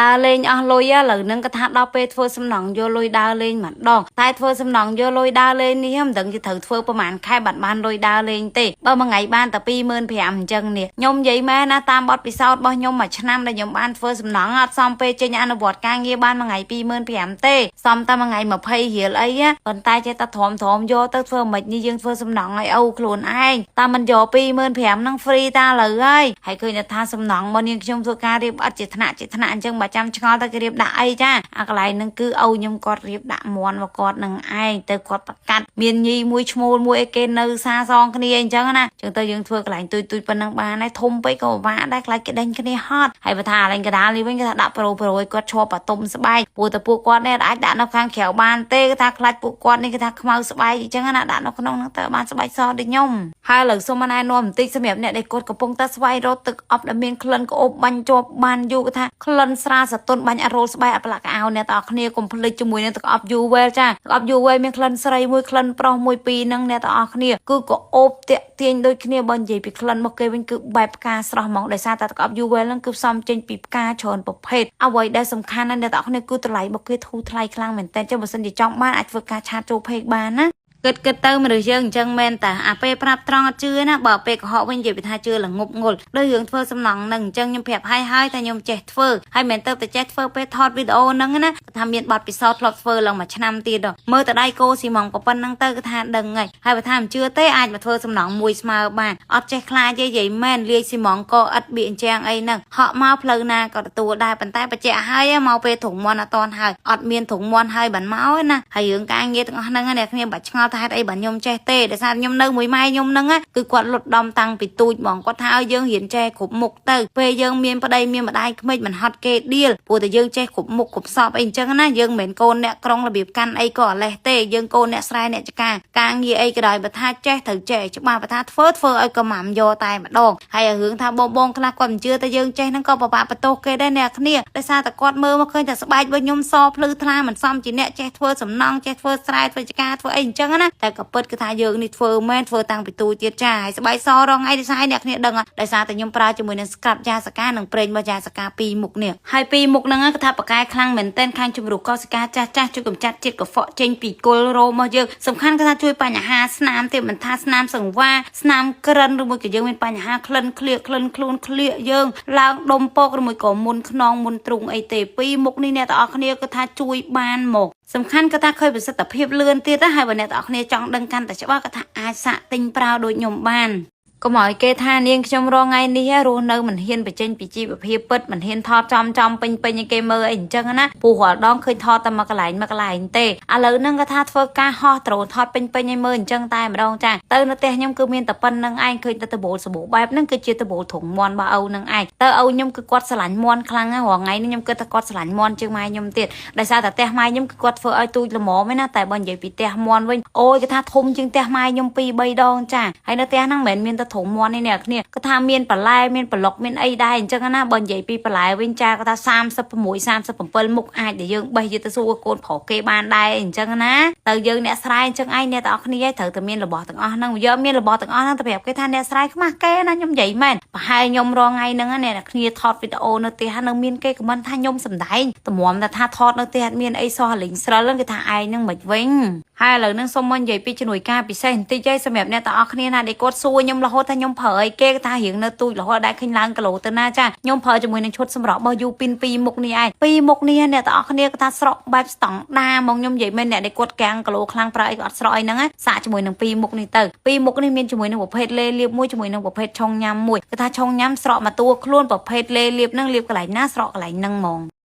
ដើរលេងអស់លុយឥឡូវហ្នឹងក៏ថាដល់ពេលធ្វើសំណងយកលុយដើរលេងម្ដងតែធ្វើសំណងយកលុយដើរលេងនេះមិនដឹងជាត្រូវធ្វើប្រហែលខែបាត់បានលុយដើរលេងទេបើមួយថ្ងៃបានតែ25,000អញ្ចឹងនេះខ្ញុំនិយាយមែនណាតាមបទពិសោធន៍របស់ខ្ញុំមួយឆ្នាំដែលខ្ញុំបានធ្វើសំណងអត់សមពេលចេញអនុវត្តការងារបានមួយថ្ងៃ25,000ទេសមតែមួយថ្ងៃ20រៀលអីណាប៉ុន្តែចេះតែទ្រាំទ្រាំយកទៅធ្វើមិននេះយើងធ្វើសំណងឲ្យឪខ្លួនឯងតាមមិនយក25,000ហ្នឹង free តាឥឡូវហើយហើយឃើញថាសំណងមកនាងខ្ញុំធ្វើការរៀបអត់ជាថ្នាក់ជាថ្នាក់អញ្ចឹងបើចាំឆ្ងល់ទៅគេរៀបដាក់អីចាអាកន្លែងហ្នឹងគឺឪខ្ញុំគាត់រៀបដាក់មន់មកគាត់នឹងឯងទៅគាត់ប្រកាត់មានញីមួយឈ្មោលមួយអីគេនៅសាសងគ្នាអញ្ចឹងណាអញ្ចឹងទៅយើងធ្វើកន្លែងទុយទុយប៉ុណ្ណឹងបានហើយធំពេកក៏ពិបាកដែរខ្លាចគេដេញគ្នាហត់ហើយបើថាកន្លែងកដាលនេះវិញគេថាដាក់ប្រូប្រូឲ្យគាត់ឈប់បតុំស្បែកព្រោះតែពួកគាត់នេះអាចដាក់នៅខាងក្រៅបានទេគេថាខ្លាចពួកគាត់នេះគេថាខ្មៅស្បែកអញ្ចឹងណាដាក់នៅក្នុងហ្នឹងទៅបានស្បែកសដូចខ្ញុំហើយឥឡូវសូមណែនាំបន្តិចសម្រាប់អ្នកដែលគាត់កំពុងតែស្វែងរកទឹកអប់ដែលមានក្លិនក្អូបបាញ់ជាប់បានយូរគេថាក្លិនស្រាលសតុនបាញ់អរ៉ូលស្បែកអប្លាក់កៅអ្នកទាំងអស់គ្នាកុំភ្លេចជាមួយនឹងទឹកអប់ Uwell ចាទឹកអប់ Uwell មានក្លិនស្រីមួយក្លិនប្រុសមួយពីរហ្នឹងអ្នកទាំងអស់គ្នាគឺក៏អូបតាក់ទាញដូចគ្នាបើនិយាយពីក្លិនមកគេវិញគឺបែបផ្កាស្រស់ហ្មងដោយសារតែទឹកអប់ Uwell ហ្នឹងគឺផ្សំចេញពីផ្កាច្រើនប្រភេទអ្វីដែលសំខាន់ណាស់អ្នកទាំងអស់គ្នាគឺតម្លៃរបស់គេធូរថ្លៃខ្លាំងមែនតើចុះបើសិនជាចង់បានអាចធ្វើការ chat ចូល page បានណាគិតគិតទៅមនុស្សយើងអញ្ចឹងមែនតាអាពេលប្រាប់ត្រង់អត់ជឿណាបើពេលកុហកវិញនិយាយពីថាជឿល្ងប់ងល់ដូចរឿងធ្វើសំណង់នឹងអញ្ចឹងខ្ញុំប្រាប់ហើយហើយថាខ្ញុំចេះធ្វើហើយមិនទៅតែចេះធ្វើពេលថតវីដេអូហ្នឹងណាថាមានបទពិសោធន៍ធ្លាប់ធ្វើឡើងមួយឆ្នាំទៀតមើលតែដៃគោស៊ីម៉ងប៉ុណ្្នឹងទៅគឺថាដឹងហើយហើយបើថាមិនជឿទេអាចមកធ្វើសំណង់មួយស្មើបានអត់ចេះខ្លាចទេនិយាយមែនលាយស៊ីម៉ងក៏ឥតបៀកអញ្ចឹងអីហ្នឹងហក់មកផ្លូវណាក៏ទទួលដែរប៉ុន្តែបញ្ជាក់ឲ្យមកពេលធុងមន់អត់តន់ហើយអត់មានធុងមន់ហើយបានមកណាហើយរឿងការងារទាំងអស់ហ្នឹងអ្នកគ្នាបាច់ឆ្ងល់ថាហេតុអីបានខ្ញុំចេះទេដោយសារខ្ញុំនៅមួយម៉ែខ្ញុំហ្នឹងគឺគាត់លុតដំតាំងពីទូចហ្មងគាត់ថាឲ្យយើងរៀនចេះគ្រប់មុខទៅពេលយើងមានប្តីមានម្ដាយក្មេកមិនហត់គេដៀលព្រោះតែយើងចេះគ្រប់មុខគ្រប់សពអីអញ្ចឹងណាយើងមិនមែនកូនអ្នកក្រុងរបៀបកាន់អីក៏អលេះទេយើងកូនអ្នកស្រែអ្នកចការការងារអីក៏ដោយបើថាចេះត្រូវចេះច្បាស់បើថាធ្វើធ្វើឲ្យក៏ម៉ាំយកតែម្ដងហើយរឿងថាបងបងខ្លះគាត់មិនជឿតែយើងចេះហ្នឹងក៏ពិបាកបន្ទោសគេដែរអ្នកគ្នាដោយសារតែគាត់មើលមកឃើញតែស្បែករបស់ខ្ញុំសភ្លឺថ្លាមិនសមជាអ្នកចេះធ្វើសំណង់ចេះធ្វើស្រែធ្វើចការធ្វើអីអញ្ចឹងណាតែក៏ពិតគឺថាយើងនេះធ្វើមែនធ្វើតាំងពីទូទៀតចាហើយស្បែកសរងថ្ងៃដោយសារអ្នកគ្នាដឹងដោយសារតែខ្ញុំប្រើជាមួយនឹង scrub យ៉ាសកានិងប្រេងរបស់យ៉ាសកាពីរមុខនេះហើយពីរមុខហ្នឹងគឺថាបកកែខ្លាំងមែនទែនខាងជំរុះកោសិកាចាស់ចាស់ជួយកម្ចាត់ជាតិកខ្វក់ចេញពីគល់រោមរបស់យើងសំខាន់គឺថាជួយបញ្ហាស្នាមទៀតមិនថាស្នាមសង្វាស្នាមក្រិនឬមួយក៏យើងមានបញ្ហាក្លិនក្លៀកក្លិនខ្លួនក្លៀកយើងឡើងដុំពកឬមួយក៏មុនខ្នងមុនទ្រូងអីទេពីរមុខនេះអ្នកទាំងអស់គ្នាគឺថាជួយបានមកសំខាន់គឺថាឃើញប្រសិទ្ធភាពលឿនទៀតណាហើយបើអ្នកទាំងអស់គ្នាចង់ដឹងកាន់តែច្បាស់គឺថាអាចសាកទិញប្រើដូចខ្ញុំបានកុំឲ្យគេថានាងខ្ញុំរងថ្ងៃនេះរស់នៅមិនហ៊ានបញ្ចេញពីជីវភាពពិតមិនហ៊ានថតចំចំពេញពេញឲ្យគេមើលអីអញ្ចឹងណាពូរាល់ដងឃើញថតតែមួយកន្លែងមួយកន្លែងទេឥឡូវហ្នឹងក៏ថាធ្វើការហោះត្រូថតពេញពេញឲ្យមើលអញ្ចឹងតែម្ដងចាទៅនៅផ្ទះខ្ញុំគឺមានតែប៉ុណ្្នឹងឯងឃើញតែដបូលសាប៊ូបែបហ្នឹងគឺជាដបូលធុងមន់របស់ឪហ្នឹងឯងទៅឪខ្ញុំគឺគាត់ស្រឡាញ់មន់ខ្លាំងណាស់រាល់ថ្ងៃនេះខ្ញុំគិតថាគាត់ស្រឡាញ់មន់ជាងម៉ែខ្ញុំទៀតដោយសារតែផ្ទះម៉ែខ្ញុំគឺគាត់ធ្វើឲ្យទូចល្មមឯណាតែបើនិយាយពីផ្ទះមន់វិញអូយគេថាធំជាងផ្ទះម៉ែខ្ញុំ2 3ដងចាហើយនៅផ្ទះហ្នឹងមិនមែនមានតែធុងមន់នេះអ្នកគ្នាគាត់ថាមានបន្លែមានប្លុកមានអីដែរអញ្ចឹងណាបើនិយាយពីបន្លែវិញចាគាត់ថា36 37មុខអាចដែលយើងបេះយកទៅសួរកូនប្រុសគេបានដែរអញ្ចឹងណាទៅយើងអ្នកស្រែអញ្ចឹងឯងអ្នកទាំងអស់គ្នាត្រូវតែមានរបស់ទាំងអស់ហ្នឹងយកមានរបស់ទាំងអស់ហ្នឹងទៅប្រាប់គេថាអ្នកស្រែខ្មាស់គេណាខ្ញុំនិយាយមែនប្រហែលខ្ញុំរងថ្ងៃហ្នឹងអ្នកគ្នាថតវីដេអូនៅផ្ទះនៅមានគេខមមិនថាខ្ញុំសំដែងតម្រាំតែថាថតនៅផ្ទះអត់មានអីសោះលិញស្រិលហ្នឹងគេថាឯងហ្នឹងមិនវិញហើយឥឡូវហ្នឹងសូមមកនិយាយពីជំនួយការពិសេសបន្តិចឯងសម្រាប់អ្នកទាំងអស់គ្នាណាដែលគាត់សួរខ្ញុំរហូតថាខ្ញុំប្រើអីគេថារៀងនៅទូចរហូតដែរឃើញឡើងគីឡូទៅណាចាខ្ញុំប្រើជាមួយនឹងឈុតសម្រាប់របស់យូពីនពីរមុខនេះឯងពីរមុខនេះអ្នកទាំងអស់គ្នាគាត់ថាស្រកបែបស្តង់ដាហ្មងខ្ញុំនិយាយមែនអ្នកដែលគាត់កាំងគីឡូខ្លាំងប្រើអីក៏អត់ស្រកអីហ្នឹងសាកជាមួយនឹងពីរមុខនេះទៅពីរមុខនេះមានជាមួយនឹងប្រភេទលេលាបមួយជាមួយនឹងប្រភេទឆុងញ៉ាំមួយគឺថាឆុងញ៉ាំស្រកមកតួខ្លួនប្រភេទលេលាបហ្នឹងលាបកន្លែងណាស្រកកន្លែងហ្នឹងហ្មង។